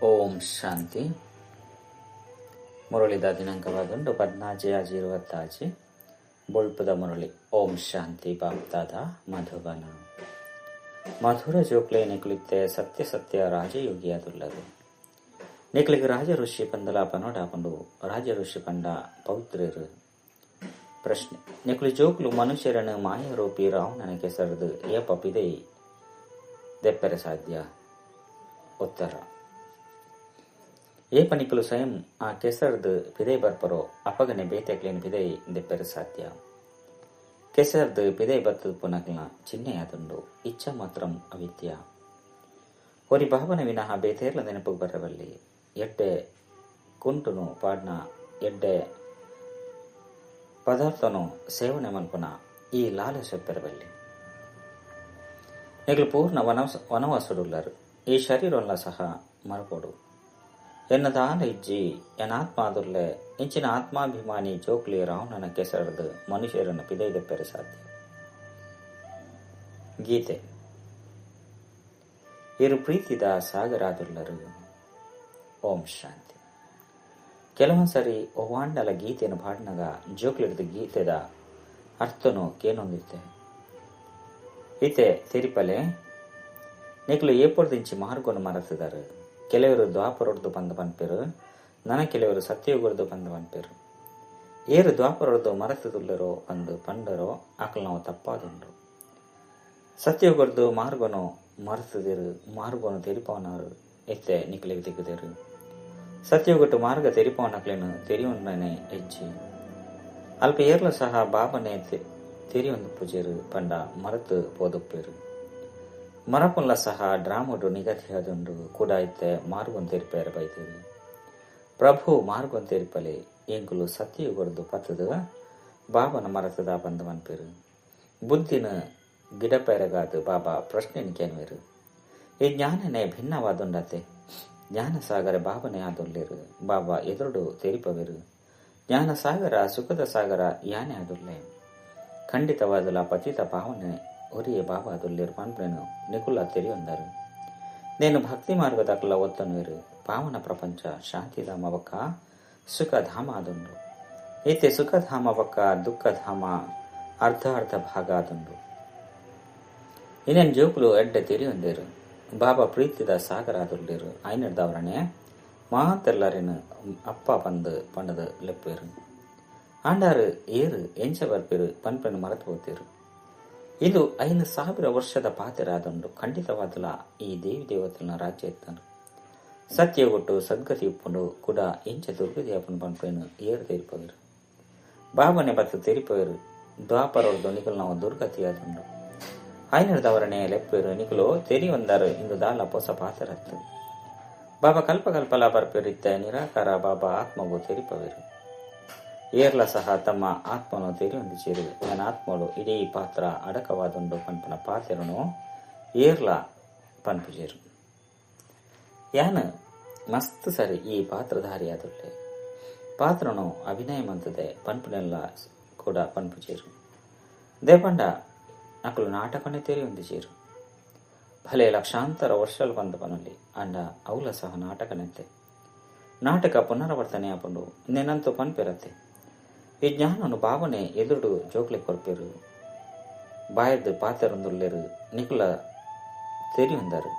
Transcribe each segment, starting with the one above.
ಓಂ ಶಾಂತಿ. ಮುರಳಿದ ದಿನಾಂಕವಾದುಂಡು 14/5/26. ಬೊಳ್ಪುದ ಮುರಳಿ. ಓಂ ಶಾಂತಿ. ಬಾಪ್ದಾದ ಮಧುಬನ. ಮಧುರ ಜೋಕ್ಲೆ ನಿಕುಲಿತ್ತೆ ಸತ್ಯ ಸತ್ಯ ರಾಜಯೋಗಿಯಾದುಲ್ಲದು. ನಿಕಲಿಗೆ ರಾಜ ಋಷಿ ಪಂದಲ ಪನೋಡಾಪುಂಡು. ರಾಜ ಋಷಿ ಪಂಡ ಪವಿತ್ರರು. ಪ್ರಶ್ನೆ: ನಿಕುಲು ಜೋಕ್ಲು ಮನುಷ್ಯರನ್ನು ಮಾಯಾರೂಪಿ ರಾವಣನ ಕೆಸರದು ಏಪ ಪಿದೈ ದೆಪ್ಪರೆ ಸಾಧ್ಯ? ಉತ್ತರ: ಏಪ ನಿಕುಲು ಸ್ವಯಂ ಆ ಕೆಸರ್ದು ಪಿದೈ ಬರ್ಪರೋ ಅಪಗನೆ ಬೇತೆಕ್ಲೇನ್ ಪಿದೈ ದೆಪ್ಪರೆ ಸಾಧ್ಯ. ಕೆಸರ್ದು ಪಿದೈ ಬತ್ತದ ಪುನಕ್ಲ ಚಿಹ್ನೆಯಾದುಂಡು. ಇಚ್ಛ ಮಾತ್ರಂ ಅವಿದ್ಯ. ಒರಿ ಭಾವನ ವಿನಃ ಬೇತೇರ್ಲ ನೆನಪು ಬರವಲ್ಲಿ. ಎಡ್ಡೆ ಕುಂಟುನು ಪಾಡ್ನ ಎಡ್ಡೆ ಪದಾರ್ಥನು ಸೇವನೆ ಮಲ್ಪುನ ಈ ಲಾಲಸೆ ಪೆರವಲ್ಲಿ. ನಿಕುಲು ಪೂರ್ಣ ವನವಾಸುಡುಲ್ಲರು. ಈ ಶರೀರೊಲ್ಲ ಸಹ ಮರಪೋಡು. ಎನ್ನ ದಾನ ಇಜ್ಜಿ ಎನ್ನಾತ್ಮಾದುಲ್ಲೆ ಇಂಚಿನ ಆತ್ಮಾಭಿಮಾನಿ ಜೋಕ್ಲಿ ರಾವಣನ ಕೆಸರದು ಮನುಷ್ಯರನ್ನು ಪಿದೈದೆಪ್ಪೆರೆ ಸಾಧ್ಯ. ಗೀತೆ. ಇರು ಪ್ರೀತಿದ ಸಾಗರಾದುಲ್ಲರು. ಓಂ ಶಾಂತಿ. ಕೆಲವೊಂದ್ಸರಿ ಒವ್ವಾಂಡಲ ಗೀತೆಯನ್ನು ಪಾಡಿನಾಗ ಜೋಕ್ಲಿಡ್ದು ಗೀತೆದ ಅರ್ಥನು ಕೇನೊಂದಿತ್ತೆ. ಇತೆ ತೆರಿಪಲೆ ನಿಕ್ಲು ಏಪೊಡ್ದಿಂಚಿ ಮಾರ್ಗೊನು ಮರತಿದ್ದಾರೆ. ಕೆಲವರು ದ್ವಾಪರೊಡ್ದು ಬಂದ ಪನ್ಪೆರು, ನನ ಕೆಲವರು ಸತ್ಯಯುಗರ್ದು ಬಂದ ಪನ್ಪೆರು. ಏರು ದ್ವಾಪರೊಡ್ದು ಮರತದುಲ್ಲರೋ ಅಂದು ಪಂಡರೋ ಆಕಲ್ ನಾವು ತಪ್ಪಾದುಂಡು. ಸತ್ಯಯುಗರ್ದು ಮಾರ್ಗೊನು ಮರೆತದಿರು, ಮಾರ್ಗೊನು ತೆರಿಪವನರು ಎತ್ತೆ ನಿಕ್ಲೆಗ್ ದಿಕ್ಕುದಿರು. ಸತ್ಯಯುಗಟ್ಟು ಮಾರ್ಗ ತೆರಿಪವನಕ್ಲೇನು ತೆರಿಯೊಂದನೆ ಹೆಚ್ಚಿ ಅಲ್ಪ ಏರ್ಲ ಸಹ ಬಾಬನೆ ತೆರಿಯೊಂದು ಪೂಜೆರು ಪಂಡ ಮರೆತು ಪೋದುಪ್ಪೇರು. ಮರಪುಲ್ಲ ಸಹ ಡ್ರಾಮಡು ನಿಗದಿಯಾದುಂಡು. ಕೂಡ ಇತ್ತೆ ಮಾರ್ಗೊಂದು ತೆರಿಪೇರ ಬೈತೇರು. ಪ್ರಭು ಮಾರ್ಗೊಂದು ತೆರಿಪಲೆ ಎಂಕುಲು ಸತ್ಯಯುಗರ್ದು ಪತ್ತದ ಬಾಬನ ಮರತದ ಬಂದ ಮನ್ಪೇರು. ಬುದ್ಧಿನ ಗಿಡಪೇರಗಾದು ಬಾಬಾ ಪ್ರಶ್ನೆ ಕೇನ್ವೇರು. ಈ ಜ್ಞಾನನೇ ಭಿನ್ನವಾದುಂಡತೆ. ಜ್ಞಾನಸಾಗರ ಬಾಬನೇ ಆದುಲ್ಲೇರು. ಬಾಬಾ ಎದುರುಡು ತೆರಿಪವೇರು. ಜ್ಞಾನಸಾಗರ ಸುಖದ ಸಾಗರ ಯಾನೆ ಆದುಲ್ಲೆ. ಖಂಡಿತವಾದಲ ಪತಿತ ಭಾವನೆ ಒರಿಯೇ ಬಾಬಾ ಆದುಲ್ಲೇರು ಪನ್ಪೇನು ನಿಕುಲ ತೆರಿಯೊಂದರು. ನೇನು ಭಕ್ತಿ ಮಾರ್ಗದಕ್ಲ ಒತ್ತನುವೇರು. ಪಾವನ ಪ್ರಪಂಚ ಶಾಂತಿಧಾಮ ಬಕ್ಕ ಸುಖಧಾಮ ಆದುಂಡು. ಈತೆ ಸುಖಧಾಮ ಬಕ್ಕ ದುಃಖಧಾಮ ಅರ್ಧ ಅರ್ಧ ಭಾಗ ಆದುಂಡು. ಇನ್ನೇನು ಜೋಕುಲು ಎಡ್ಡೆ ತೆರಿಯೊಂದೇರು. ಬಾಬಾ ಪ್ರೀತಿದ ಸಾಗರ ಆದುಲ್ಲೇರು. ಐನರ್ದವರನೆ ಮಾತೆಲ್ಲರೇನು ಅಪ್ಪ ಬಂದು ಪಂಡದ ಲೆಪ್ಪೇರು. ಆಂಡಾರು ಏರು ಎಂಚ ಬರ್ಪೇರು ಪನ್ಪೆನು ಮರೆತು ಹೋತೇರು. ಇದು 5000 ವರ್ಷದ ಪಾತೆರಾದುಂಡು. ಖಂಡಿತವಾದಲ ಈ ದೇವಿ ದೇವತೆನ ರಾಜ್ಯ ಇತ್ತನು. ಸತ್ಯಗೊಟ್ಟು ಸದ್ಗತಿ ಉಪ್ಪುಂಡು ಕೂಡ ಎಂಚ ದುರ್ಗತಿ ಅಪ್ಪನು ಪನ್ಪೇನು ಏರು ತೆರಿಪವೇರು. ಬಾಬನೆ ಬತ್ತು ತೆರಿಪವೇರು. ದ್ವಾಪರೊಡ್ದು ನಿಕುಲು ನಾವು ದುರ್ಗತಿ ಆದುಂಡು. ಐನರ್ದವರನೆ ಲೆಪ್ಪೇರು. ನಿಕುಲು ತೆರಿಯೊಂದರು ಇಂದು ದಾಲ ಪೊಸ ಪಾತೆರತ್ತು. ಬಾಬಾ ಕಲ್ಪ ಕಲ್ಪಲ ಬರ್ಪೇರಿತ್ತ ನಿರಾಕಾರ ಬಾಬಾ ಆತ್ಮಗೂ ತೆರಿಪವೇರು. ಏರ್ಲ ಸಹ ತಮ್ಮ ಆತ್ಮನು ತೆರಿಯೊಂದು ಚೇರು. ನನ್ನ ಆತ್ಮಳು ಇಡೀ ಪಾತ್ರ ಅಡಕವಾದುಂಡು ಪನ್ಪನ ಪಾತೆರನು ಏರ್ಲ ಪನ್ಪುಜೇರು. ಯಾನ ಮಸ್ತ್ ಸರಿ ಈ ಪಾತ್ರಧಾರಿಯಾದುಲ್ಲೆ. ಪಾತ್ರನು ಅಭಿನಯ ಮಂತದೆ ಪನ್ಪನೆಲ್ಲ ಕೂಡ ಪನ್ಪುಜೇರು. ದೇಪಂಡ ಅಕಲು ನಾಟಕನೇ ತೆರಿಯೊಂದು ಚೇರು. ಭಲೆ ಲಕ್ಷಾಂತರ ವರ್ಷలు ಬಂದ ಪನಲ್ಲಿ ಅಂಡ ಅವಲ ಸಹ ನಾಟಕನಂತೆ. ನಾಟಕ ಪುನರಾವರ್ತನೆ ಆಪುಂಡು. ನೆನಂತೂ ಪನ್ಪೆರತ್ತೆ. ಈ ಜ್ಞಾನನು ಭಾವನೆ ಎದುರುಡು ಜೋಕ್ಲೆ ಕೊರ್ಪೇರು. ಬಾಯದ್ದು ಪಾತೆರೊಂದುಲ್ಲೇರು. ನಿಕುಲ ತೆರಿಯೊಂದರು.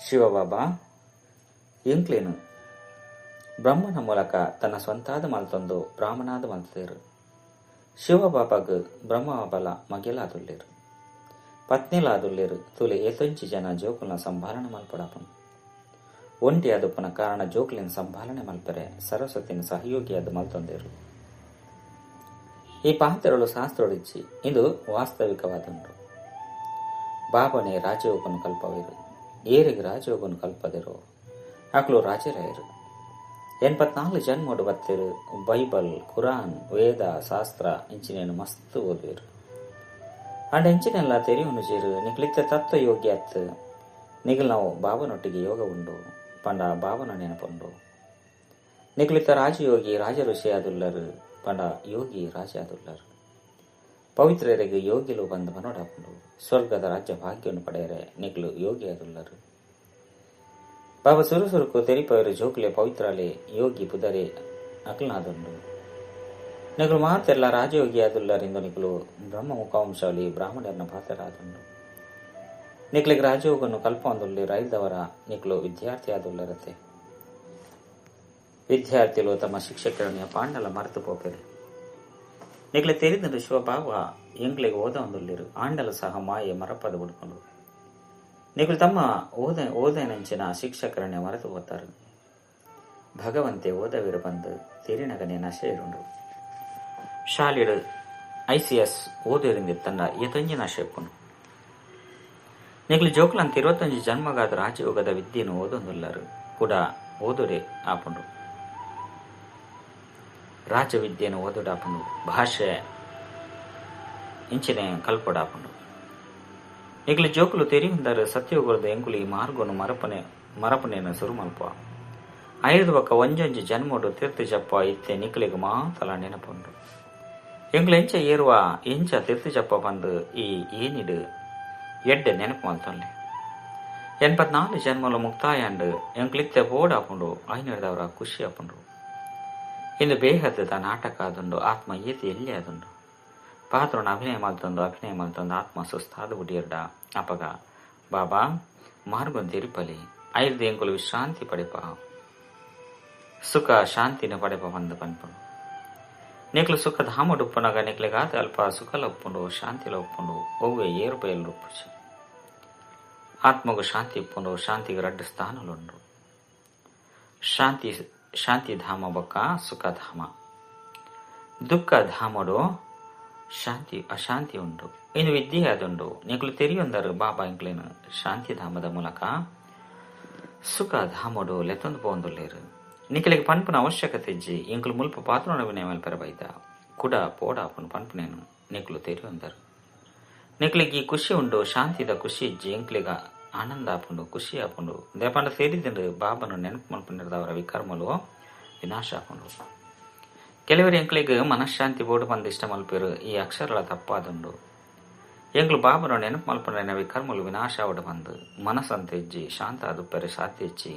ಶಿವಬಾಬಾ ಎಂಕ್ಲೇನು ಬ್ರಹ್ಮನ ಮೂಲಕ ತನ್ನ ಸ್ವಂತಾದ ಮಲ್ತೊಂದು ಬ್ರಾಹ್ಮಣಾದ ಮಲ್ತೇರು. ಶಿವಬಾಬಾಗ್ ಬ್ರಹ್ಮಬಲ ಮಗೆಲಾದುಲ್ಲೇರು, ಪತ್ನಿಲಾದುಲ್ಲೇರು. ತುಲೆ ಏತೊಂಚಿ ಜನ ಜೋಕುಲ್ನ ಸಂಭಾಲನೆ ಮಲ್ಪಡಪನು. ಒಂಟಿಯಾದುಪ್ಪನ ಕಾರಣ ಜೋಕ್ಲಿನ ಸಂಭಾಲನೆ ಮಲ್ಪರೆ ಸರಸ್ವತಿನ ಸಹಯೋಗಿಯಾದ ಮಲ್ತೊಂದೇರು. ಈ ಪಾತ್ರಗಳು ಶಾಸ್ತ್ರೊಡಿಚ್ಚಿ ಇದು ವಾಸ್ತವಿಕವಾದುಂಡು. ಬಾಬನೇ ರಾಜಯೋಗನು ಕಲ್ಪವೇರು. ಏರಿಗೆ ರಾಜಯೋಗನು ಕಲ್ಪದಿರೋ ಅಕ್ಲು ರಾಜರಾಯರು. 84 ಜನ್ಮೋಡು ಬತ್ತೇರು. ಬೈಬಲ್, ಕುರಾನ್, ವೇದ ಶಾಸ್ತ್ರ ಇಂಚಿನೇನು ಮಸ್ತ್ ಓದುವೇರು. ಅಂಡ ಇಂಚಿನೆಲ್ಲ ತೆರಿಯುನು ಜೇರು. ನಿಕ್ಲಿತ್ತ ತತ್ವ ಯೋಗ್ಯ ಅತ್ತು. ನಿಗಲ್ ನಾವು ಬಾಬನೊಟ್ಟಿಗೆ ಯೋಗ ಉಂಡು ಪಂಡ ಬಾಬನ ನೆನಪುಂಡು. ನಿಕ್ಲಿತ್ತ ರಾಜಯೋಗಿ ರಾಜ ಋಷಿ ಆದುಲ್ಲರು ಪಂಡ ಯೋಗಿ ರಾಜ ಆದುಲ್ಲರು. ಪವಿತ್ರರಿಗೆ ಯೋಗಿಲು ಬಂದ ಮನೋಡಾಪುಂಡು. ಸ್ವರ್ಗದ ರಾಜ್ಯ ಭಾಗ್ಯವನ್ನು ಪಡೆಯರೆ ನಿಕ್ಲು ಯೋಗಿ ಆದುಲ್ಲರು. Baba ಸುರು ಸುರುಕು ತೆರಿಪವರು ಜೋಕುಲೆ ಪವಿತ್ರಾಲೆ ಯೋಗಿ ಪುದರೆ ಅಕಲ್ನಾದುಂಡು. ನಿಕುಲು ಮಾತೆಲ್ಲ ರಾಜಯೋಗಿ ಆದುಲ್ಲರಿಂದ ನಿಕುಲು ಬ್ರಹ್ಮ ಮುಖಾಂಶಾಲಿ ಬ್ರಾಹ್ಮಣರನ್ನ ಪಾತ್ರರಾದುಂಡು. ನಿಕ್ಲಿಗೆ ರಾಜಯೋಗನ್ನು ಕಲ್ಪೊಂದುಲ್ಲಿ ರೈಲ್ದವರ ನಿಕುಲು ವಿದ್ಯಾರ್ಥಿ ಆದುಲ್ಲರತೆ. ವಿದ್ಯಾರ್ಥಿಗಳು ತಮ್ಮ ಶಿಕ್ಷಕರನ್ನ ಪಾಂಡಲ ಮರೆತು ಪೋಪೆರು. ನಿಕ್ಲೆ ತೆರಿದ ಶಿವಬಾಬಾ ಎಂಗ್ಲಿಗೆ ಓದೊಂದುಲ್ಲಿರು ಆಂಡಲ ಸಹ ಮಾಯೆ ಮರಪದ ಬಿಡ್ಕೊಂಡು ನಿಕುಲು ತಮ್ಮ ಓದನಂಚಿನ ಶಿಕ್ಷಕರನ್ನೇ ಮರೆತು ಹೋಗ್ತಾರೆ. ಭಗವಂತೆ ಓದವಿರು ಬಂದು ತೆರಿನಗನೆ ನಶೆ ಇರುಂಡು. ಶಾಲೆಡು ಐಸಿಎಸ್ ಓದಿರಿಂದ ತನ್ನ ಎತಂಜಿ ನಶೆಪ್ಪುನು. ನಿಕ್ಲು ಜೋಕ್ಲಂತ 25 ಜನ್ಮಗಾದ ರಾಜಯೋಗದ ವಿದ್ಯೆಯನ್ನು ಓದೊಂದುಲ್ಲರು ಕೂಡ ಓದೊಡೆ ಆಪುಂಡು. ರಾಜವಿದ್ಯೆಯನ್ನು ಓದೋಡಾಪುಂಡು, ಭಾಷೆ ಇಂಚಿನೆ ಕಲ್ಪೊಡಾಪುಂಡು. ನಿಕ್ಲು ಜೋಕುಲು ತೆರಿಯುಂದರು ಸತ್ಯಯುಗದ ಎಂಕುಲು ಈ ಮಾರ್ಗನು ಮರಪನೆಯನ್ನು ಸುರು ಮಲ್ಪ. ಐದು ಬಕ್ಕ ಒಂಜೊಂಜಿ ಜನ್ಮೋಡು ತೀರ್ಥ ಜಪ್ಪ ಇತ್ತೆ ನಿಕ್ಲಿಗೆ ಮಾತಲ ನೆನಪುಂಡು. ಎಂಕುಲು ಎಂಚ ಏರುವ ಎಂಚ ತೀರ್ಥ ಜಪ್ಪ ಬಂದು ಈ ಏನಿಡು ಎಡ್ಡೆ ನೆನಪು ಮಲ್ತೊಲ್ಲೆ. 84 ಜನ್ಮಲು ಮುಕ್ತಾಯ ಅಂಡು ಎಂಕ್ಲಿತ್ತೆ ಬೋಡಾಪುಂಡು. ಐನರ್ದವರ ಖುಷಿ ಆಪುಂಡು. ಇಂದು ಬೇಹದ್ದದ ನಾಟಕ ಆದುಂಡು. ಆತ್ಮ ಏತಿ ಎಲ್ಲಿ ಆದುಂಡು. ಪಾತ್ರನ ಅಭಿನಯ ಮಲ್ತೊಂದು ಅಭಿನಯ ಮಲ್ತೊಂದು ಆತ್ಮ ಸುಸ್ತಾದ ಬುಡಿಯರ್ಡ ಅಪಗ ಬಾಬಾ ಮಾರ್ಗನ್ ತಿರುಪಲಿ ಐದು ಎಂಕುಲು ವಿಶ್ರಾಂತಿ ಪಡೆಪ ಸುಖ ಶಾಂತಿನ ಪಡೆಪ ಬಂದು ಪನ್ಪುಂಡು. ನಿಕ್ಲು ಸುಖ ಧಾಮಡುಪ್ಪನಾಗ ನಿಕ್ಲೆಗಾದ ಅಲ್ಪ ಸುಖಲ ಒಪ್ಪುಂಡು, ಶಾಂತಿಲ ಒಪ್ಪುಂಡು. ಒವ್ವೆ ಏರುಪೈಲು ಒಪ್ಪುಚು ಆತ್ಮಗೂ ಶಾಂತಿ ಇಪ್ಪುಂಡು. ಶಾಂತಿಗೆ ರಡ್ಡು ಸ್ಥಾನಲುಂಡು. ಶಾಂತಿ ಶಾಂತಿಧಾಮ ಬೊಕ್ಕ ಸುಖಧಾಮ. ದುಃಖ ಧಾಮಡು ಶಾಂತಿ ಅಶಾಂತಿ ಉಂಡು. ಇನ್ನು ವಿದ್ಯೆ ಅದುಂಡು. ನಿಕ್ಲು ತೆರಿಯೊಂದರು ಬಾಬಾ ಇಂಕ್ಲೇನು ಶಾಂತಿಧಾಮದ ಮೂಲಕ ಸುಖಧಾಮಡು ಲೆತ್ತೊಂದು ಪೋಂದುಲ್ಲೇರು. ನಿಕ್ಲಿಗೆ ಪನ್ಪುನ ಅವಶ್ಯಕತೆ ಇಜ್ಜಿ. ಇಂಕ್ಲು ಮುಲ್ಪ ಪಾತ್ರನ ವಿನಯ ಮಲ್ಪೆರ ಬೈದ ಕುಡ ಪೋಡಾಪುನು ಪನ್ಪುನೇನು ನಿಕ್ಲು ತೆರಿಯೊಂದರು. ನಿಕ್ಲಿಗೆ ಈ ಖುಷಿ ಉಂಡು, ಶಾಂತಿದ ಖುಷಿ ಇಜ್ಜಿ. ಇಂಕ್ಲಿಗ ಆನಂದ ಆಪುಂಡು, ಖುಷಿ ಆಪುಂಡು. ದೇಪಂಡ ಸೇರಿದಂಡು ಬಾಬನು ನೆನಪು ಮಲ್ಪುನಿರ್ದವರ ವಿಕರ್ಮಲು ವಿನಾಶ ಆಪುಂಡು. ಕೆಲವರು ಎಂಕ್ಲಿಗೆ ಮನಃಶಾಂತಿ ಬೋಡು ಬಂದು ಇಷ್ಟ ಮಲ್ಪೇರು. ಈ ಅಕ್ಷರಗಳ ತಪ್ಪಾದುಂಡು. ಎಂಕ್ಲು ಬಾಬನು ನೆನಪು ಮಲ್ಪುನ ವಿಕರ್ಮಲು ವಿನಾಶ ಆವಡು ಬಂದು ಮನಸ್ಸಂತ ಇಜ್ಜಿ ಶಾಂತ ಅದುಪ್ಪರೆ ಸಾಧ್ಯ ಇಜ್ಜಿ.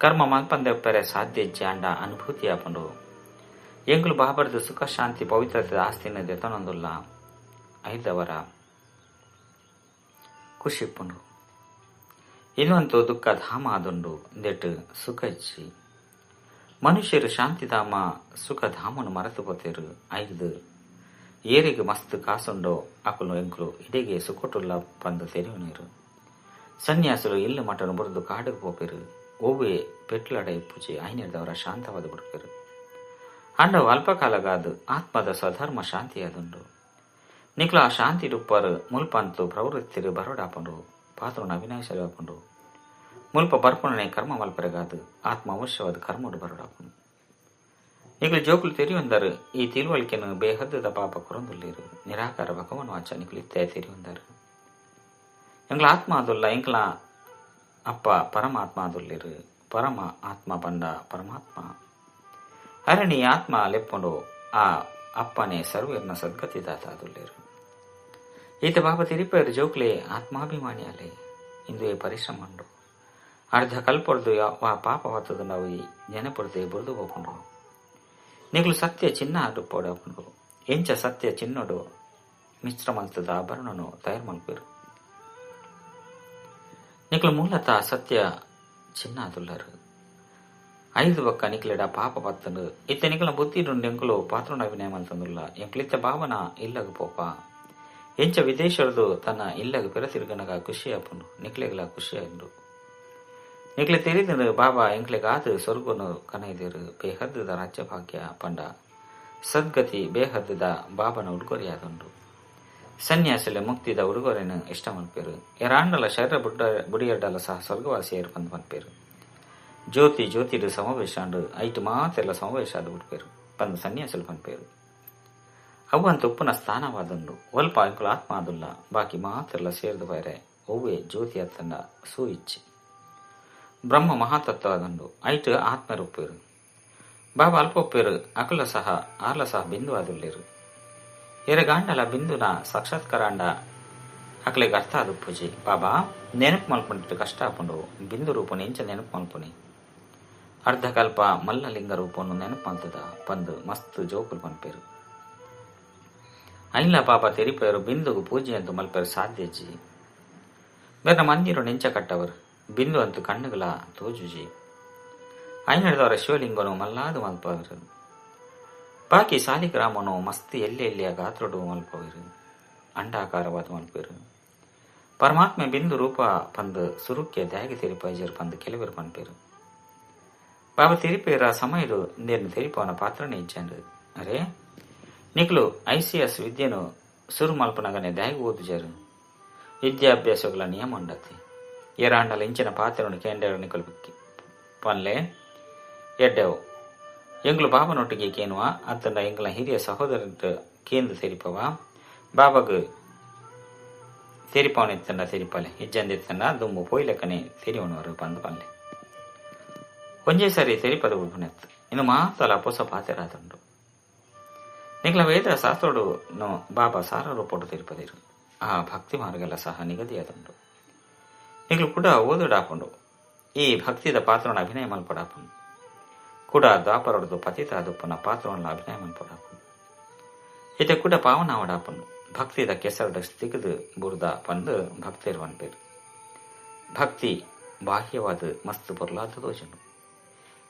ಕರ್ಮ ಮಲ್ಪಂದೆ ಉಪ್ಪರೆ ಸಾಧ್ಯ ಇಜ್ಜಿ ಅಂಡ ಅನುಭೂತಿ ಆಪುಂಡು. ಎಂಕ್ಲು ಬಾಬರ್ದು ಸುಖ ಶಾಂತಿ ಪವಿತ್ರತೆ ಆಸ್ತಿನ ದೆತನೊಂದುಲ್ಲ ಐದವರ ಖುಷಿ ಇಪ್ಪುಂಡು. ಇನ್ನೊಂದು ದುಃಖ ಧಾಮ ಆದುಂಡು. ಇಂದೆಟ್ಟು ಸುಖ ಇಚ್ಚಿ ಮನುಷ್ಯರು ಶಾಂತಿಧಾಮ ಸುಖಧಾಮನು ಮರೆತು ಪೋತೇರು. ಐದು ಏರಿಗೆ ಮಸ್ತ್ ಕಾಸುಂಡೋ ಅಕುಲು ಎಂಕುಲು ಇಡೆಗೆ ಸುಖಟುಲ್ಲ ಪಂದು ತೆರಿಯುನೀರು. ಸನ್ಯಾಸುಲು ಇಲ್ಲು ಮಟನು ಬುರ್ದು ಕಾಡುಗೆ ಪೋಪೇರು. ಒವ್ವೆ ಪೆಟ್ಲಡ ಇಪ್ಪುಜಿ ಐನೇರ್ದವರ ಶಾಂತವಾದ ಬಿಡ್ಪೇರು. ಅಂಡವು ಅಲ್ಪಕಾಲಗಾದು ಆತ್ಮದ ಸ್ವಧರ್ಮ ಶಾಂತಿ ಆದುಂಡು. ನಿಕ್ಲು ಆ ಶಾಂತಿ ಡುಪ್ಪರು ಮುಲ್ಪಂತು ಪ್ರವೃತ್ತಿರು ಬರೋಡಾಪುಂಡು. ಪಾತ್ರನ ಅವಿನಾಶವಾಪುಂಡು. ಮುಲ್ಪ ಬರ್ಪುಣನೆ ಕರ್ಮ ಮಲ್ಪರೆಗಾದು ಆತ್ಮ ಅವಶ್ಯವಾದ ಕರ್ಮಡು ಬರೋಡಾಪುಂಡು. ನಿಕ್ಲು ಜೋಕುಲು ತೆರಿಯೊಂದರು ಈ ತಿಳುವಳಿಕೆನು ಬೇಹದ್ದದ ಪಾಪ ಕೊರೊಂದುಲ್ಲೇರು. ನಿರಾಕಾರ ಭಗವನ್ ವಾಚ ನಿಕ್ಲು ಇತ್ತೆ ತೆರಿಯೊಂದರು. ಎಂಗ್ಲ ಆತ್ಮ ಆದುಲ್ಲ ಎಂಕ್ಲ ಅಪ್ಪ ಪರಮಾತ್ಮ ಆದುಲ್ಲೇರು. ಪರಮ ಆತ್ಮ ಪಂಡ ಪರಮಾತ್ಮ ಅರಣಿ ಆತ್ಮ ಲೆಪ್ಪುಂಡು. ಆ ಅಪ್ಪನೇ ಸರ್ವೇರ್ನ ಸದ್ಗತಿದಾತ ಆದುಲ್ಲೇರು. ಈತ ಬಾಬಾ ತಿರಿಪೇರು ಜೋಕ್ಲೆ ಆತ್ಮಾಭಿಮಾನಿ ಅಲೆ ಇಂದುವೆ ಪರಿಶ್ರಮ ಉಂಡು. ಅರ್ಧ ಕಲ್ಪೊಡ್ದು ವಾ ಪಾಪ ಹೊತ್ತದು ನಾವು ಈ ನೆನಪೊಡ್ದು ಬುರ್ದು ಹೋಗ್ಕೊಂಡು ನಿಕ್ಲು ಸತ್ಯ ಚಿನ್ನ ಆಡುಪೋಡಾಪುಂಡು. ಎಂಚ ಸತ್ಯ ಚಿನ್ನೋಡು ಮಿಶ್ರ ಮಲ್ತದ ಆಭರಣನು ತಯಾರು ಮಲ್ಪೇರು. ನಿಕ್ಲು ಮೂಲತಃ ಸತ್ಯ ಚಿನ್ನ ಆದುಲ್ಲರು. ಐದು ಬಕ್ಕ ನಿಕ್ಲೆಡ ಪಾಪ ಪತ್ತಂಡು ಇತ್ತ ನಿಕ್ಲ ಬುದ್ಧಿ ನುಂಡು ಎಂಕುಲು ಪಾತ್ರನ ಅಭಿನಯ ಮಲ್ತಂದುಲ್ಲ. ಎಂಕ್ಲಿತ್ತ ಭಾವನ ಇಲ್ಲಗ ಪೋಪ ಎಂಚ ವಿದೇಶರದು ತನ್ನ ಇಲ್ಲಗ ಪೆರತಿರ್ಗನಗ ಖುಷಿ ಆಪುಂಡು. ನಿಕ್ಲೆಗಲ ಖುಷಿ ಆಂಡು. ನಿಕ್ಲೆ ತೆರಿದಂಡು ಬಾಬಾ ಎಂಕ್ಲೆಗಾದು ಸ್ವರ್ಗನು ಕನೈದೇರು. ಬೇಹದ್ದದ ರಾಜ್ಯ ಭಾಗ್ಯ ಪಂಡ ಸದ್ಗತಿ ಬೇಹದ್ದದ ಬಾಬನ ಉಡುಗೊರೆಯಾದುಂಡು. ಸನ್ಯಾಸಿಲೆ ಮುಕ್ತಿದ ಉಡುಗೊರೆನು ಇಷ್ಟ ಮಲ್ಪೇರು. ಎರಾಂಡಲ ಶರೀರ ಬುಡಿಯಡ್ಡಲ ಸಹ ಸ್ವರ್ಗವಾಸಿಯರು ಬಂದು ಪನ್ಪೇರು. ಜ್ಯೋತಿ ಜ್ಯೋತಿಡು ಸಮಾವೇಶ ಅಂಡು ಐಟು ಮಾತೆಲ್ಲ ಸಮಾವೇಶ ಆದು ಬಿಡ್ಪೇರು ಬಂದು ಸನ್ಯಾಸಿಲು ಪನ್ಪೇರು. ಅವ್ವಂತ ಉಪ್ಪುನ ಸ್ಥಾನವಾದುಂಡು. ಒಲ್ಪ ಎಂಕುಲು ಆತ್ಮ ಆದುಲ್ಲ ಬಾಕಿ ಮಾತೆಲ್ಲ ಸೇರ್ದು ಬೈರೆ ಒವ್ವೆ ಜ್ಯೋತಿ ಅತ್ತಂಡ ಸೂ ಇಚ್ಚಿ ಬ್ರಹ್ಮ ಮಹಾತತ್ವ ಆದುಂಡು. ಐಟು ಆತ್ಮರೂಪೇರು ಬಾಬಾ ಅಲ್ಪ ಒಪ್ಪೇರು. ಅಕುಲ ಸಹ ಆರ್ಲ ಸಹ ಬಿಂದು ಆದುಲ್ಲೇರು. ಎರೆಗಾಂಡಲ ಬಿಂದುನ ಸಾಕ್ಷಾತ್ಕಾರ ಅಂಡ ಅಕ್ಲೆಗ್ ಅರ್ಥ ಆದುಪ್ಪುಜಿ. ಬಾಬಾ ನೆನಪು ಮಲ್ಪುಂಡು ಕಷ್ಟ ಆಪುಂಡು. ಬಿಂದು ರೂಪನು ಎಂಚ ನೆನಪು ಮಲ್ಪುನಿ? ಅರ್ಧಕಲ್ಪ ಮಲ್ಲಲಿಂಗ ರೂಪನು ನೆನಪು ಮಲ್ತದ ಪಂದು ಮಸ್ತ್ ಜೋಕುಲು ಪನ್ಪೇರು. ಐನ್ಲ ಬಾಬಾ ತೆರಿಪೇರು ಬಿಂದುಗು ಪೂಜೆ ಅಂತ ಮಲ್ಪೇರು ಸಾಧ್ಯಜಿ. ಬೇರೆ ಮಂದಿರ ನೆಂಚ ಕಟ್ಟವರು ಬಿಂದು ಅಂತೂ ಕಣ್ಣುಗಳ ತೋಜುಜಿ. ಐನಡ್ದವರ ಶಿವಲಿಂಗನು ಮಲ್ಲಾದು ಮಲ್ಪವರು. ಬಾಕಿ ಸಾಲಿಗ್ರಾಮನು ಮಸ್ತ್ ಎಲ್ಲೆ ಎಲ್ಲಿಯ ಗಾತ್ರಡು ಮಲ್ಪವರು, ಅಂಡಾಕಾರವಾದ ಮಲ್ಪೇರು. ಪರಮಾತ್ಮ ಬಿಂದು ರೂಪ ಪಂದು ಸುರುಕ್ಕೆ ದ್ಯಾಗಿ ತೆರಿಪಾಯ್ಜರು ಪಂದು ಕೆಲವರು ಪನ್ಪೇರು. ಬಾಬಾ ತೆರಿಪೇರ ಸಮಯಡು ನೇರ್ನ ತೆರಿಪವನ ಪಾತ್ರನೇ ಇಜ್ಜಂಡು. ಅರೆ ನಿಕ್ಲು ಐಸಿಎಸ್ ವಿದ್ಯೆನು ಸುರು ಮಲ್ಪನಗನೆ ದ್ಯಾಗಿ ಓದುಜರು. ವಿದ್ಯಾಭ್ಯಾಸಗಳ ನಿಯಮ ಉಂಡತಿ. ಏರಾಂಡಲ ಇಂಚಿನ ಪಾತ್ರವನ್ನು ಕೇಂದ್ರ ನಿಕಲು ಪನ್ಲೆ ಎಡ್ಡೆವು ಎಂಗ್ಲು ಬಾಬನೊಟ್ಟಿಗೆ ಕೇನುವ ಅತ್ತಂಡ ಎಂಗ್ಲ ಹಿರಿಯ ಸಹೋದರ ಕೇಂದ್ರ ತೆರಿಪವ ಬಾಬಾಗ ತೆರಿಪವನ ಎತ್ತಂಡ ತೆರಿಪಲೆ ಇಜ್ಜಂದೆತ್ತಂಡ ದುಂಬು ಪೋಯ್ಲೆಕ್ಕನೆ ತೆರಿವನವರು ಬಂದು ಪನ್ಲೆ. ಒಂಜೇ ಸರಿ ತೆರಿಪದ ಉಳ್ಪನೆತ್ತು ಇನ್ನು ಮಾತಲ ಪೊಸ ಪಾತೆರಾದುಂಡು. ನಿಕ್ಲ ವೇದ ಶಾಸ್ತ್ರೋಡು ಬಾಬಾ ಸಾರ ರೂಪೋಡು ತೆರಿಪದಿರು. ಆ ಭಕ್ತಿ ಮಾರ್ಗಲ ಸಹ ನಿಗದಿಯಾದುಂಡು. ನಿಕ್ಲು ಕೂಡ ಓದುಡಾಪುಂಡು. ಈ ಭಕ್ತಿದ ಪಾತ್ರವನ್ನು ಅಭಿನಯ ಮಲ್ಪಡಾಪುಂಡು. ಕೂಡ ದ್ವಾಪರೊಡ್ದು ಪತಿತ ದುಪ್ಪನ ಪಾತ್ರವನ್ನು ಅಭಿನಯ ಮಲ್ಪಡಾಪುಂಡು. ಇತ್ತೆ ಕೂಡ ಪಾವನಾವಡಾಪುಂಡು. ಭಕ್ತಿದ ಕೆಸರಡ ತಿಗದು ಬುರ್ದ ಪಂದು ಭಕ್ತಿರು ಪನ್ಪೇರು. ಭಕ್ತಿ ಬಾಹ್ಯವಾದ ಮಸ್ತ್ ಪೊರ್ಲಾದ ತೋಜುಂಡು.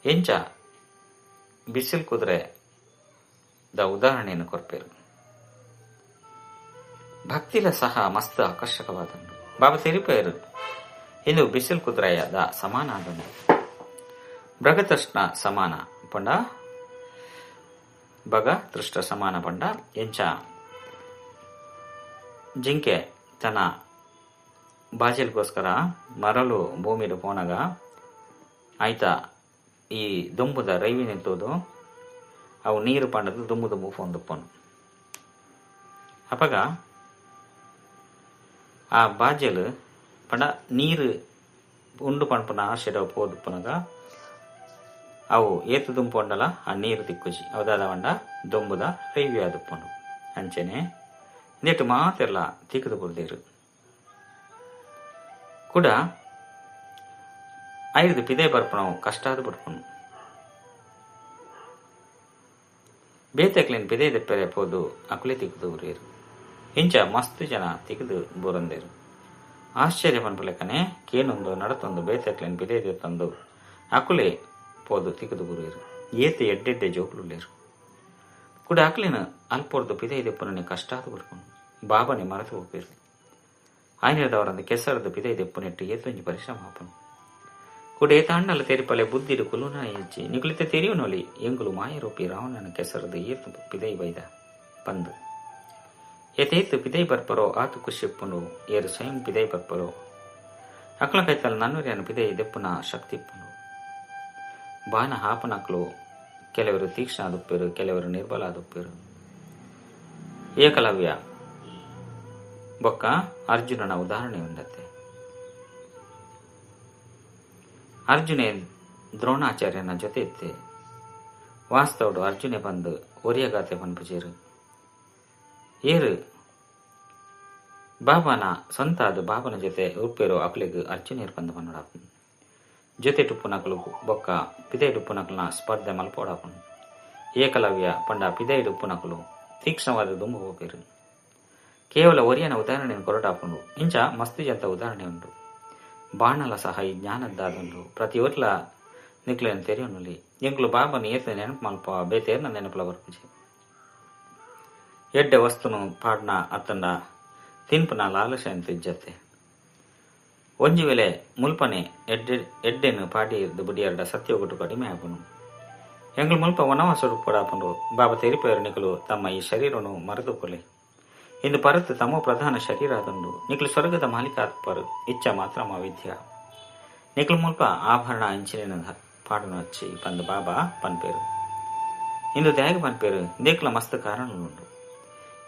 ಎಂಚ ಬಿಸಿಲು ಕುದುರೆ the ಉದಾಹರಣೆಯನ್ನು ಕೊರ್ಪೇರು. ಭಕ್ತಿಲ ಸಹ ಮಸ್ತ್ ಆಕರ್ಷಕವಾದಂಡು. ಬಾಬಾ ತೆರಿಪೇರು ಇಂದು ಬಿಸಿಲು ಕುದುರೆಯದ ಸಮಾನ ಆದಂಡು. ಭೃಗತೃಷ್ಣ ಸಮಾನ ಪಂಡ ಬಗ ತೃಷ್ಟ ಸಮಾನ ಪಂಡ ಎಂಚ ಜಿಂಕೆ ತನ್ನ ಬಾಜಲ್ಗೋಸ್ಕರ ಮರಳು ಭೂಮಿಡು ಪೋನಾಗ ಆಯ್ತಾ ಈ ದುಂಬುದ ರೈವಿ ನಿಂತೋದು ಅವು ನೀರು ಪಂಡದು ದುಂಬು ದುಂಬು ಫೋಂದುಪ್ಪನು. ಅಪಗ ಆ ಬಾಜಲು ಪಂಡ ನೀರು ಉಂಡು ಪಂಪನ ಆಶೆಡ ಪೋದುಪ್ಪನಾಗ ಅವು ಏತು ದುಂಪು ಉಂಡಲ ಆ ನೀರು ತಿಕ್ಕುಜಿ ಅವದಾದ ಪಂಡ ದೊಂಬುದ ರೈವಿ ಆದುಪ್ಪನು. ಅಂಚನೆ ಇಂದೆಟ್ಟು ಮಾತೆಲ್ಲ ತಿಕ್ಕದು ಬುರ್ದೇರು ಕೂಡ ಐದು ಪಿದೆ ಬರ್ಪಣವು ಕಷ್ಟ ಆದ ಬಿಡ್ಪನು. ಬೇತೆಕ್ಲಿನ್ ಪಿದೆ ದೆಪ್ಪರೆ ಪೋದು ಅಕುಲೆ ತಿಕ್ಕದು ಊರೇರು. ಇಂಚ ಮಸ್ತ್ ಜನ ತಿಕ್ಕದು ಬೂರಂದೇರು. ಆಶ್ಚರ್ಯ ಪನ್ಪಲೆಕ್ಕನೆ ಕೇನೊಂದು ನಡತೊಂದು ಬೇತೆಕ್ಲಿನ್ ಪಿದೆ ತಂದು ಅಕುಲೆ ಪೋದು ತಿಕ್ಕದು ಬೂರೇರು. ಏತೆ ಎಡ್ಡೆಡ್ಡೆ ಜೋಕುಲುಳ್ಳೇರು ಕೂಡ ಅಕ್ಲಿನ ಅಲ್ಪೊರ್ದು ಪಿದೆ ದೆಪ್ಪನೇ ಕಷ್ಟ ಆದ ಬಿಡ್ಪನು. ಬಾಬಾನೆ ಮರೆತು ಹೋಗ್ಬೇರು. ಆಯ್ನದವರಂದು ಕೆಸರದು ಪಿದೆ ದೆಪ್ಪನೆಟ್ಟು ಏತೊಂಜಿ ಪರಿಶ್ರಮ ಆಪನು. ಕೂಡ ಏತಾಂಡಲ ತೆರಿಪಲೆ ಬುದ್ಧಿಡು ಕುಲುನ ಹೆಚ್ಚಿ ನಿಕುಲಿತ ತೆರಿಯುನೊಲಿ ಎಂಗುಲು ಮಾಯರೂಪಿ ರಾವಣನ ಕೆಸರದು ಏತು ಪಿದೈ ಬೈದ ಪಂದು. ಏತೇತು ಪಿದೈ ಬರ್ಪರೋ ಆತು ಖುಷಿಪ್ಪುನು ಏರು ಸ್ವಯಂ ಪಿದೈ ಬರ್ಪರೋ ಅಕ್ಲ ಕೈತಲ್ ನನ್ನೂರಿಯನ್ನು ಪಿದೈ ದೆಪ್ಪುನ ಶಕ್ತಿ ಇಪ್ಪುನು. ಬಾನ ಹಾಪನಕ್ಲು ಕೆಲವರು ತೀಕ್ಷ್ಣ ಆದುಪ್ಪೇರು, ಕೆಲವರು ನಿರ್ಬಲ ಆದುಪ್ಪೇರು. ಏಕಲವ್ಯ ಬೊಕ್ಕ ಅರ್ಜುನನ ಉದಾಹರಣೆ ಉಂಡತ್ತೆ. ಅರ್ಜುನೆ ದ್ರೋಣಾಚಾರ್ಯನ ಜೊತೆ ಇತ್ತೆ. ವಾಸ್ತವಡು ಅರ್ಜುನೆ ಬಂದು ಒರಿಯಗಾತೆ ಪನ್ಪುಜೇರು. ಏರು ಬಾಬಾನ ಸ್ವಂತ ಅದು ಬಾಬನ ಜೊತೆ ಉಪ್ಪೇರು ಅಕ್ಲೆಗ್ ಅರ್ಜುನೇರು ಬಂದು ಪನ್ನಡಾಪುನು. ಜೊತೆ ಟುಪ್ಪುನಕಲು ಬೊಕ್ಕ ಪಿದೆ ಡುಪ್ಪುನಕಲ್ನ ಸ್ಪರ್ಧೆ ಮಲ್ಪೋಡಾಪುನು. ಏಕಲವ್ಯ ಪಂಡ ಪಿದೆ ಡುಪ್ಪುನಕಲು ತೀಕ್ಷ್ಣವಾದ ದುಂಬು ಹೋಗೇರು. ಕೇವಲ ಒರಿಯನ ಉದಾಹರಣೆಯನ್ನು ಕೊರಟಾಪುಂಡು. ಇಂಚ ಮಸ್ತಿ ಜಂತ ಉದಾಹರಣೆ ಉಂಟು. ಬಾಣಲ ಸಹ ಈ ಜ್ಞಾನದ್ದಾದುಂಡು. ಪ್ರತಿಯೊರ್ಲ ನಿಕ್ಲೇನು ತೆರೆಯೊನುಲಿ ಎಂಕ್ಲು ಬಾಬನ ಏತ ನೆನಪು ಮಲ್ಪ ಬೇತೇರ್ನ ನೆನಪುಲ ಬರ್ಪುಜಿ. ಎಡ್ಡೆ ವಸ್ತುನು ಪಾಡ್ನ ಅತ್ತಂಡ ತಿನ್ಪುನ ಲಾಲಸೆ ಅಂತ ಇಜ್ಜತ್ತೆ. ಒಂಜಿ ವೇಳೆ ಮುಲ್ಪನೆ ಎಡ್ಡೆ ಎಡ್ಡೆನು ಪಾಡಿ ಬುಡಿಯರ್ಡ ಸತ್ಯೋಗುಟ್ಟು ಕಡಿಮೆ ಆಪುನು. ಎಂಗ್ಲು ಮುಲ್ಪ ವನವಾಸ ಪಡಾಪುಂಡು. ಬಾಬಾ ತೆರಿಪೇರು ನಿಕಲು ತಮ್ಮ ಈ ಶರೀರನು ಮರೆದುಕೊಲೆ. ಇಂದು ಪರತು ತಮ್ಮ ಪ್ರಧಾನ ಶರೀರ ಆದುಂಡು. ನಿಕಲು ಸ್ವರ್ಗದ ಮಾಲೀಕ ಆತ್ಪರು ಇಚ್ಛ ಮಾತ್ರ ವಿದ್ಯ. ನಿಕಲು ಮುಲ್ಪ ಆಭರಣ ಅಂಚಿನ ಪಾಡನು ಹಚ್ಚಿ ಪಂದು ಬಾಬಾ ಪನ್ಪೇರು. ಇಂದು ತ್ಯಾಗ ಪನ್ಪೇರು ದೇಕ್ಲ ಮಸ್ತ್ ಕಾರಣಲುಂಡು.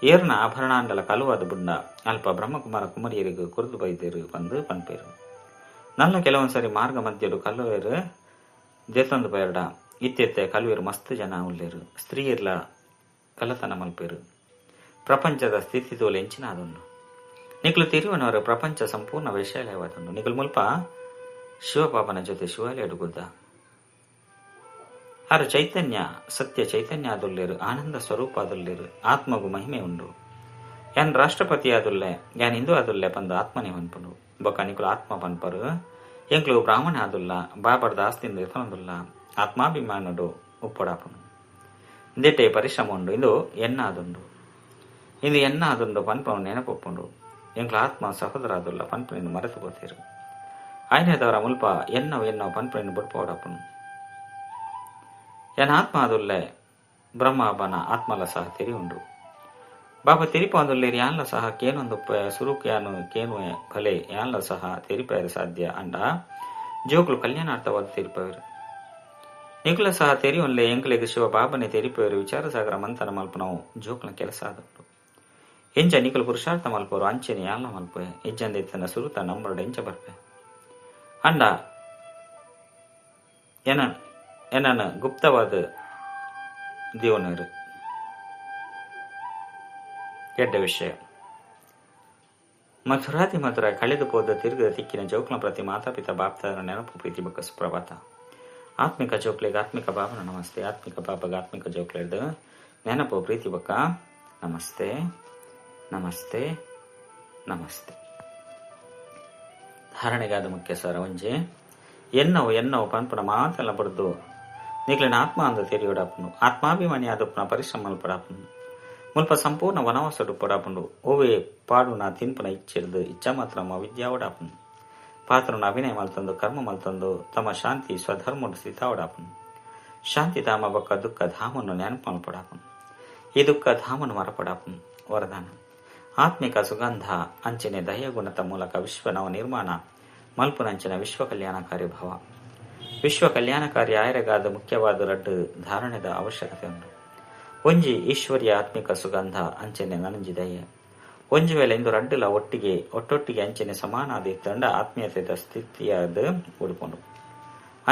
ಏರ್ನ ಆಭರಣ ಅಂಡಲ ಕಲುವಾದ ಬುಂಡ ಅಲ್ಪ ಬ್ರಹ್ಮಕುಮಾರ ಕುಮಾರಿಯರಿಗೆ ಕುರಿದು ಬೈದೇರು ಪಂದು ಪನ್ಪೇರು. ನಲ್ಲ ಕೆಲವೊಂದ್ಸರಿ ಮಾರ್ಗ ಮಧ್ಯಡು ಕಲ್ಲುವೇರು ದೇತಂದು ಬೈರಡ ಇತ್ತೆತ್ತೆ ಕಲುವೇರು ಮಸ್ತ್ ಜನ ಉಲ್ಲೇರು. ಸ್ತ್ರೀಯರ್ಲ ಕಲತನ ಮಲ್ಪೇರು. ಪ್ರಪಂಚದ ಸ್ಥಿತಿ ತೋಲೆ ಎಂಚಿನ ಆದುಂಡು. ನಿಕ್ಲು ತಿರುವನವರು ಪ್ರಪಂಚ ಸಂಪೂರ್ಣ ವೈಶಾಲ್ಯವಾದುಂಡು. ನಿಕುಲು ಮುಲ್ಪ ಶಿವಬಾಬನ ಜೊತೆ ಶಿವಾಲಯಡು ಗುದ್ದ ಆರು ಚೈತನ್ಯ ಸತ್ಯ ಚೈತನ್ಯ ಆದುಲ್ಲೇರು, ಆನಂದ ಸ್ವರೂಪ ಆದುಲ್ಲೇರು, ಆತ್ಮಗು ಮಹಿಮೆ ಉಂಡು. ಯಾನ್ ರಾಷ್ಟ್ರಪತಿ ಆದುಲ್ಲೆ, ಯಾನ್ ಹಿಂದೂ ಆದುಲ್ಲೆ ಪಂದು ಆತ್ಮನೇ ಪನ್ಪುಂಡು. ಬೊಕ್ಕ ನಿಕುಲು ಆತ್ಮ ಪನ್ಪರು. ಎಂಕ್ಲು ಬ್ರಾಹ್ಮಣ ಆದುಲ್ಲ, ಬಾಬರ್ದ ಆಸ್ತಿಂದ ಎತ್ತನದುಲ್ಲ, ಆತ್ಮಾಭಿಮಾನಡು ಉಪ್ಪಡಾಪುನು. ಇಂದೆಟ್ಟೆ ಪರಿಶ್ರಮ ಉಂಡು. ಇಂದು ಎನ್ನ ಆದುಂಡು, ಇಂದು ಎನ್ನ ಆದುಂಡು ಪನ್ಪುನ ನೆನಪೊಪ್ಪುಂಡು. ಎಂಕ್ಲ ಆತ್ಮ ಸಹೋದರ ಆದುಲ್ಲ ಪನ್ಪುನಿಂದ ಮರೆತು ಪೋತೇರು. ಆಯ್ನದವರ ಮುಲ್ಪ ಎನ್ನವು ಎನ್ನವು ಪನ್ಪುನಿಂದ ಬುಡ್ಪೋಡಾಪುನು. ಎನ್ನ ಆತ್ಮ ಆದುಲ್ಲೆ ಬ್ರಹ್ಮಬನ ಆತ್ಮಲ ಸಹ ತೆರಿ ಉಂಡು. ಬಾಬಾ ತೆರಿಪಾಂದುಲ್ಲೇರಿ ಯಾನ್ಲ ಸಹ ಕೇನೊಂದು ಸುರುಕ್ ಯಾನು ಕೇನುವೆ ಭಲೆ ಯಾನ್ಲ ಸಹ ತೆರಿಪಾಯರು ಸಾಧ್ಯ ಅಂಡ ಜೋಕ್ಲು ಕಲ್ಯಾಣಾರ್ಥವಾದ ತೆರಿಪವರು. ನಿಕುಲ ಸಹ ತೆರಿಯೊನ್ಲೆ ಎಂಕ್ಲೆಗ್ ಶಿವ ಬಾಬನೆ ತೆರಿಪವರು. ವಿಚಾರ ಸಾಗರ ಮಂಥನ ಮಲ್ಪನವು ಜೋಕ್ಲ ಕೆಲಸ ಆದುಂಡು. ಎಂಚ ನಿಕುಲು ಪುರುಷಾರ್ಥ ಮಲ್ಪವರು ಅಂಚೆನೆ ಯಾನ್ಲ ಮಲ್ಪೆ. ಇಜ್ಜಂದೆ ತನ್ನ ಸುರುತ ನಂಬರ್ಡ್ ಎಂಚ ಬರ್ಪೆ ಅಂಡ ಎನ್ನ ಗುಪ್ತವಾದ ದೇವನರು. ಎಡ್ಡ ವಿಷಯ. ಮಥುರಾತಿ ಮಥುರ ಕಳೆದು ಹೋದ ತಿರುಗದ ತಿಕ್ಕಿನ ಜೋಕ್ಲ ಪ್ರತಿ ಮಾತಾಪಿತ ಬಾಪ್ತಾರ ನೆನಪು ಪ್ರೀತಿ ಬೊಕ್ಕ ಸುಪ್ರಭಾತ. ಆತ್ಮಿಕ ಜೋಕ್ಲೆಗ್ ಆತ್ಮಿಕ ಬಾಬನ ನಮಸ್ತೆ. ಆತ್ಮಿಕ ಬಾಬಗ ಆತ್ಮಿಕ ಜೋಕ್ಲೆಡ್ ನೆನಪು ಪ್ರೀತಿ ಬೊಕ್ಕ ನಮಸ್ತೆ ನಮಸ್ತೆ ನಮಸ್ತೆ. ಧಾರಣೆಗಾದ ಮುಖ್ಯ ಸರ ಒಂಜೆ ಎನ್ನವು ಎನ್ನವು ಪನ್ಪುನ ಮಾತೆಲ್ಲ ಬಡ್ದು ನಿಕ್ಲೆನ ಆತ್ಮ ಅಂದ ತೆರಿಯೋಡಾಪುಂಡು. ಆತ್ಮಾಭಿಮಾನಿ ಆದಪ್ಪನ ಪರಿಶ್ರಮ ಮಲ್ಪಡಾಪುಂಡು. ಮುಲ್ಪ ಸಂಪೂರ್ಣ ವನವಾಸಡು ಪಡಾಪುಂಡು. ಓವೇ ಪಾಡುನ ತಿನ್ಪುನ ಇಚ್ಛೆರ್ದು ಇಚ್ಛಾ ಮಾತ್ರ ವಿದ್ಯಾವಡಾಪುಂಡು. ಪಾತ್ರನ ಅಭಿನಯ ಮಲ್ತಂದು ಕರ್ಮ ಮಲ್ತಂದು ತಮ್ಮ ಶಾಂತಿ ಸ್ವಧರ್ಮಡು ಸ್ಥಿತಾವಡಾಪುಂಡು. ಶಾಂತಿ ಧಾಮ ಬೊಕ್ಕ ದುಃಖ ಧಾಮನ್ನು ನೆನಪು ಮಲ್ಪಡಾಪುಂಡು. ಈ ದುಃಖ ಧಾಮನು ಮರಪಡಾಪುಂಡು. ವರದಾನ ಆತ್ಮಿಕ ಸುಗಂಧ ಅಂಚನೆ ದಯಗುಣತ ಮೂಲಕ ವಿಶ್ವ ನವ ನಿರ್ಮಾಣ ಮಲ್ಪುನಂಚಿನ ವಿಶ್ವ ಕಲ್ಯಾಣಕಾರಿ ಭಾವ. ವಿಶ್ವ ಕಲ್ಯಾಣಕಾರಿ ಆಯರಗಾದ ಮುಖ್ಯವಾದ ರಡ್ಡು ಧಾರಣೆದ ಅವಶ್ಯಕತೆ ಉಂಟು. ಒಂಜಿ ಈಶ್ವರ್ಯ ಆತ್ಮಿಕ ಸುಗಂಧ ಅಂಚನೆ ನನಂಜಿ ದಯೆ. ಒಂಜಿ ವೇಳೆ ಇಂದು ರಡ್ಡುಲ ಒಟ್ಟಿಗೆ ಒಟ್ಟೊಟ್ಟಿಗೆ ಅಂಚನೆ ಸಮಾನಾದ ತಂಡ ಆತ್ಮೀಯತೆದ ಸ್ಥಿತಿಯಾದ ಉಡುಪುಂಡು.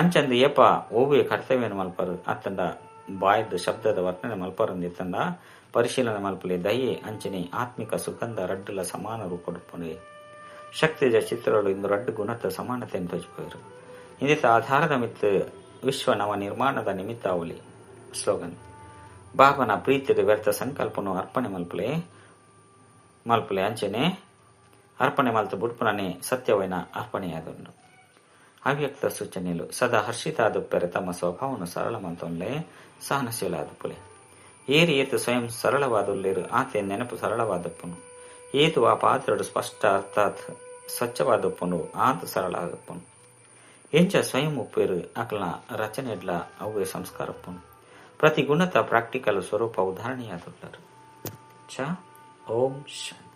ಅಂಚಂದು ಏಪ ಓವೇ ಕರ್ತವ್ಯನ ಮಲ್ಪರು ಅತ್ತಂಡ ಬಾಯ್ದ ಶಬ್ದದ ವರ್ಣನೆ ಮಲ್ಪರಂದು ತಂಡ ಪರಿಶೀಲನೆ ಮಲ್ಪಲೆ ದಯೆ ಅಂಚನೆ ಆತ್ಮಿಕ ಸುಗಂಧ ರಡ್ಡುಲ ಸಮಾನ ರೂಪಡುಪುಂಡು. ಶಕ್ತಿಯ ಚಿತ್ರಗಳು ಇಂದು ರಡ್ಡು ಗುಣದ ಸಮಾನತೆಯನ್ನು ತೋಜಿಪೋಯರು. ಇಂದಿತ ಆಧಾರದ ಮಿತ್ತು ವಿಶ್ವ ನವ ನಿರ್ಮಾಣದ ನಿಮಿತ್ತ ಅವಲಿ. ಸ್ಲೋಗನ್ ಬಾಬನ ಪ್ರೀತಿಯ ವ್ಯರ್ಥ ಸಂಕಲ್ಪನು ಅರ್ಪಣೆ ಮಲ್ಪಲೆ ಮಲ್ಪಲೆ ಅಂಚನೆ ಅರ್ಪಣೆ ಮಲ್ತು ಬುಡ್ಪುನನೆ ಸತ್ಯವೈನ ಅರ್ಪಣೆಯಾದುಂಡು. ಅವ್ಯಕ್ತ ಸೂಚನೆಯಲು ಸದಾ ಹರ್ಷಿತಾದುಪ್ಪೆರೆ ತಮ್ಮ ಸ್ವಭಾವವನ್ನು ಸರಳ ಮಲ್ತೊನ್ಲೆ ಸಹನಶೀಲಾದುಪ್ಪುಲೆ. ಏರಿ ಏತು ಸ್ವಯಂ ಸರಳವಾದುಲ್ಲೇರು ಆತೆ ನೆನಪು ಸರಳವಾದಪ್ಪುನು. ಏತು ಆ ಪಾತ್ರಡು ಸ್ಪಷ್ಟ ಅರ್ಥಾತ್ ಸ್ವಚ್ಛವಾದಪ್ಪುನು ಆತ ಸರಳ ಆದಪ್ಪುನು. ಎಂಚ ಸ್ವಯಂ ಉಪ್ಪೇರು ಅಕಲ್ನ ರಚನೆಡ್ಲ ಅವ್ವೇ ಸಂಸ್ಕಾರಪ್ಪುನು. ಪ್ರತಿ ಗುಣತ ಪ್ರಾಕ್ಟಿಕಲ್ ಸ್ವರೂಪ ಉದಾಹರಣೆಯಾದುಳ್ಳರು. ಚ ಓಂ ಶಾಂತಿ.